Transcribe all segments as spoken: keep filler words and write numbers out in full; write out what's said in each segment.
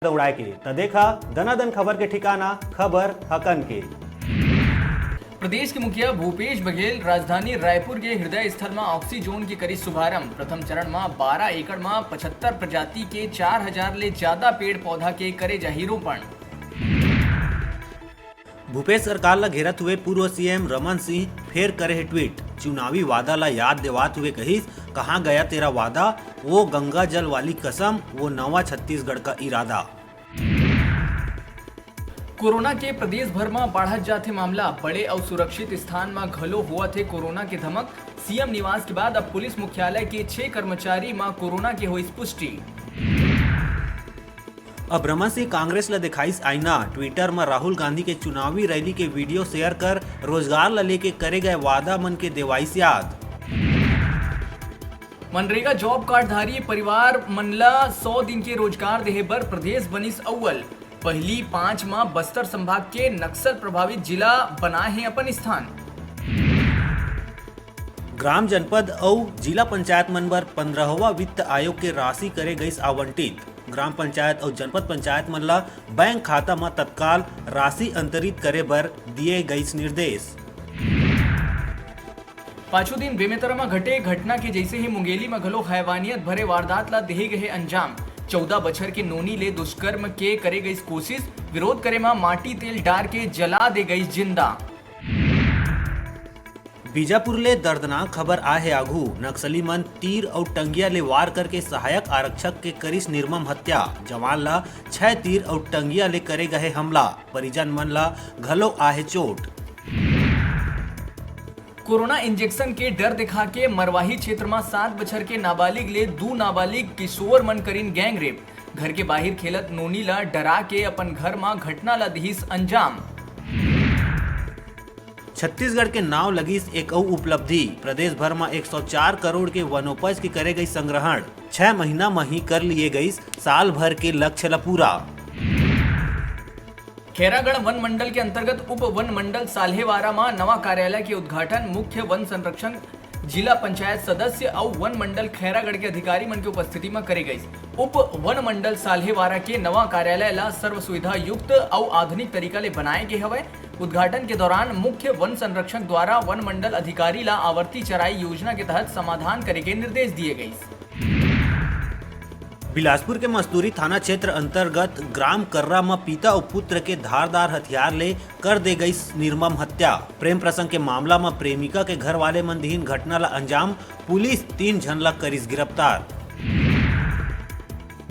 दौड़ाए के। त देखा दनादन खबर के ठिकाना, खबर हकन के। प्रदेश के मुखिया भूपेश बघेल राजधानी रायपुर के हृदय स्थल म ऑक्सीजोन के करिस शुभारंभ। प्रथम चरण म बारह एकड़ म पचहत्तर प्रजाति के चार हजार ले ज्यादा पेड़ पौधा के करे जाही रोपण। भूपेश सरकार ल घेरत हुए पूर्व सीएम रमन सिंह फेर करे हे ट्वीट। चुनावी वादा ल याद देवात हुए कहिस, "कहाँ गया तेरा वादा, वो गंगा जल वाली कसम, वो नवा छत्तीसगढ़ का इरादा।" कोरोना के प्रदेश भर म बाढ़त जाथे मामला, बड़े अउ सुरक्षित स्थान म घलो होवत हे कोरोना के धमक। सीएम निवास के बाद अब पुलिस मुख्यालय के छह कर्मचारी म कोरोना के होइस पुष्टि। अब रमन सिंह कांग्रेस ल दिखाइस आईना। ट्विटर म राहुल गांधी के चुनावी रैली के वीडियो शेयर कर रोजगार ल लेके करे गए वादा मन के देवाइस याद। मनरेगा जॉब कार्डधारी परिवार मन ल सौ दिन के रोजगार देहे बर प्रदेश बनिस अव्वल। पहली पांच म बस्तर संभाग के नक्सल प्रभावित जिला बनाए हे अपन स्थान। ग्राम, जनपद अउ जिला पंचायत मन बर पंद्रहवाँ वित्त आयोग के राशि करे गइस आवंटित। ग्राम पंचायत अउ जनपद पंचायत मन ल बैंक खाता म तत्काल राशि अंतरित करे बर दिए गइस निर्देश। पाछू दिन बेमेतरा म घटे घटना के जइसे ही मुंगेली म घलो हैवानियत भरे वारदात ल देहे गए अंजाम। चौदह बछर के नोनी ले दुष्कर्म के करे गइस कोशिश, विरोध करे म माटी तेल डार के जला दे गइस जिंदा। बीजापुर ले दर्दनाक खबर आए हे आघू। नक्सली मन तीर अउ टंगिया ले वार करके सहायक आरक्षक के करिस निर्मम हत्या। जवान ल छह तीर अउ टंगिया ले करे गए हमला। परिजन मन ल घलो आए हे चोट। कोरोना इंजेक्शन के डर दिखा के मरवाही क्षेत्र म सात बछर के नाबालिग ले दू नाबालिग किशोर मन करिन गैंग रेप। घर के बाहिर खेलत नोनी ल डरा के अपन घर म घटना ल दिहिस अंजाम। छत्तीसगढ़ के नाव लगिस एक अउ उपलब्धि। प्रदेश भर म एक सौ चार करोड़ के वनोपज के करे गई संग्रहण। छह महीना म ही कर लिए गइस साल भर के लक्ष्य ल पूरा। खैरागढ़ वन मंडल के अंतर्गत उप वन मंडल साल्हेवारा म नवा कार्यालय के उद्घाटन मुख्य वन संरक्षक, जिला पंचायत सदस्य अउ वन मंडल खैरागढ़ के अधिकारी मन के उपस्थिति म करे गइस। उप वन मंडल साल्हेवारा के नवा कार्यालय ला सर्व सुविधा युक्त अउ आधुनिक तरीका ले बनाए गे हवय। उद्घाटन के दौरान मुख्य वन संरक्षक द्वारा वन मंडल अधिकारी ला आवर्ती चराई योजना के तहत समाधान करे के निर्देश दिए गइस। बिलासपुर के मस्तूरी थाना क्षेत्र अंतर्गत ग्राम कर्रा म पिता अउ पुत्र के धारदार हथियार ले कर दे गइस निर्मम हत्या। प्रेम प्रसंग के मामला म प्रेमिका के घर वाले मन दिहिन घटना ला अंजाम। पुलिस तीन झन ला करिस गिरफ्तार।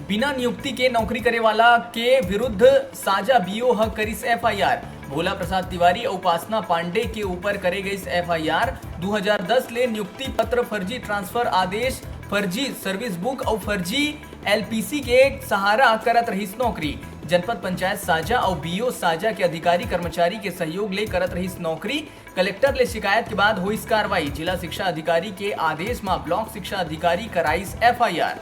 बिना नियुक्ति के नौकरी करे वाला के विरुद्ध साजा बीओ ह करिस एफआईआर। भोला प्रसाद तिवारी अउ उपासना पांडे के ऊपर करे गइस एफआईआर। दू हज़ार दस ले नियुक्ति पत्र, फर्जी ट्रांसफर आदेश, फर्जी सर्विस बुक अउ फर्जी एलपीसी के सहारा करत रहिस नौकरी। जनपद पंचायत साजा अउ बीओ साजा के अधिकारी कर्मचारी के सहयोग ले करत रहिस नौकरी। कलेक्टर ले शिकायत के बाद होइस कार्रवाई। जिला शिक्षा अधिकारी के आदेश म ब्लॉक शिक्षा अधिकारी कराइस एफआईआर।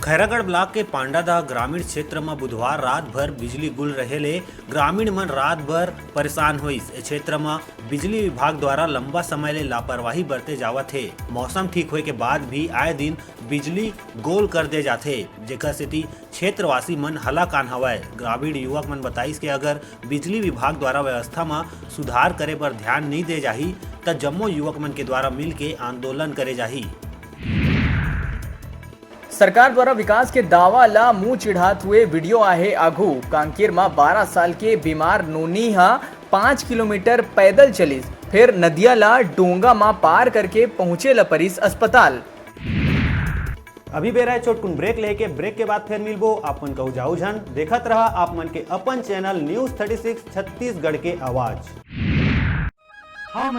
खैरागढ़ ब्लॉक के पांडादा ग्रामीण क्षेत्र म बुधवार रात भर बिजली गुल रहे ले ग्रामीण मन रात भर परेशान होइस। ए क्षेत्र म बिजली विभाग द्वारा लंबा समय ले लापरवाही बरते जावत हे। मौसम ठीक होए के बाद भी आए दिन बिजली गोल कर दे जाथे, जेकर सेती क्षेत्रवासी मन हलाकान हवय। ग्रामीण युवक मन बताइस के अगर बिजली विभाग द्वारा व्यवस्था म सुधार करे बर ध्यान नइ दे जाही, त जम्मो युवक मन के द्वारा मिल के आंदोलन करे जाही। सरकार द्वारा विकास के दावा ला मुंह चिढ़ात हुए वीडियो आहे आघू। कांकेर म बारह साल के बीमार नोनी ह पाँच किलोमीटर पैदल चलिस, फिर नदिया ला डोंगा म पार करके पहुंचे ला परिस अस्पताल। अभी बेरा है छोटकुन ब्रेक लेके, ब्रेक के बाद फिर मिलबो। आप मन कहू जाऊ झन, देखत रहा आप मन के अपन channel news thirty six Chhattisgarh के आवाज। हम